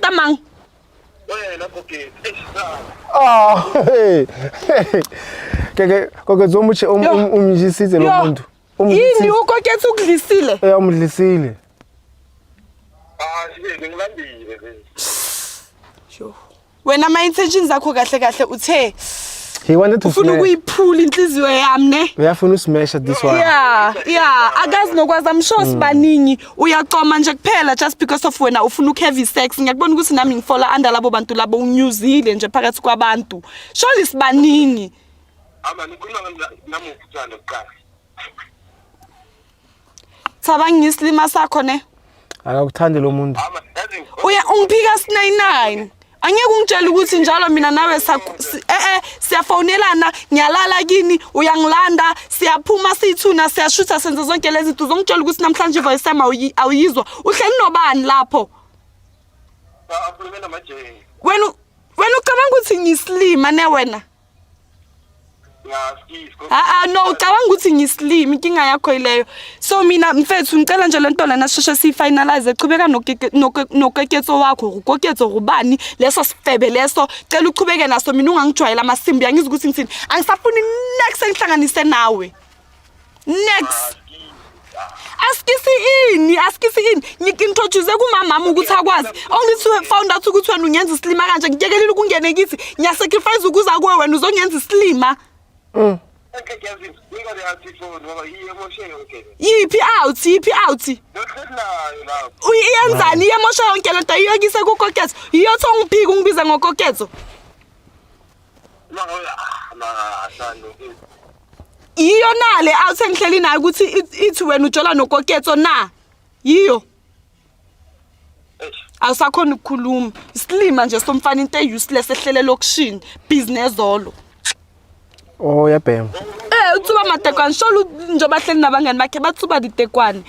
Rata mang? Wena Koketso. Eish, ah. Oh, hey. Keke Koketso o motjhe o Yo. o mjisitse lo Yo. muntu. O Yini mdlisitse. uKoketso ukudlisile? Eh, umdlisile. Ah, nje ngilandile nje. Yo. Wena ma intentions zakho kahle kahle uthe He wanted to ufuna smash. ukuyiphula inhliziyo yami, ne? Uyafuna usmash this one. Yeah, akazi nokwazi, I'm sure sibaningi uyaqoma nje kuphela just because of wena ufuna uku-have sex. Ngiyakubona ukuthi nami ngifola under labo bantu labo unyuzile nje phakathi kwabantu. Surely sibaningi. Ama nikhuluma namuphi uthando kuqala? Thabang, ngisilima sakho, ne? Akakuthandi lo muntu. Ama yazi Uya ungiphika 99. Angeke ungitshele ukuthi njalo mina nawe siyafonelana, ngiyalala kini, uyangilanda, siyaphuma siyithuna, siyashutha, senza zonke lezi zinto. Uzongitshela ukuthi namhlanje ivoice yami awuyizwa? Uhleli nobani lapho? Akhulume namajeni. Wena ucabanga ukuthi ngiyisilima, ne wena? Ngasikisi. Ah ah, no, ucabanga ukuthi ngiyisilima, inkinga yakho yileyo. So mina mfethu ngicela nje lento lena sheshe siyifinalize. Chubeka noKoketso wakho, uKoketso ubani leso sifebe leso, cela uchubeke naso. Mina ungangijwayela amasimbi, angizwa ukuthi ngithini. Angisafuni next engihlanganise nawe. Next. Asikisi ini? Asikisi ini? Ngikintroduce kumamama ukuthi akwazi. Only found out ukuthi wena ungenza isilima kanje. Ngiyekelile ukungene kithi. Ngiyasacrifice ukuza kuwe, wena uzongenza isilima. Engeke yazi ngingale athi phone ngoba iyemoshe yonke. Yiphi out? Yiphi out? Lohleli nayo lapho. Uyenzani? Iyemosha yonke lento, iyokise kuKoketso. Iyothi ungiphika ungibiza ngoKoketso. Manga ah manga sando. Yiyo nale out engihleli nayo ukuthi ithi wena ujola noKoketso na? Yiyo. Eish. Awusakhona ukukhuluma. Isilima nje somfana, into e-useless ehlele lokishini. Business zolo. Oh, uyabhema. Eh, utsuba matekwane. Sholo njengoba hleli nabangani bakhe batsuba ditekwane.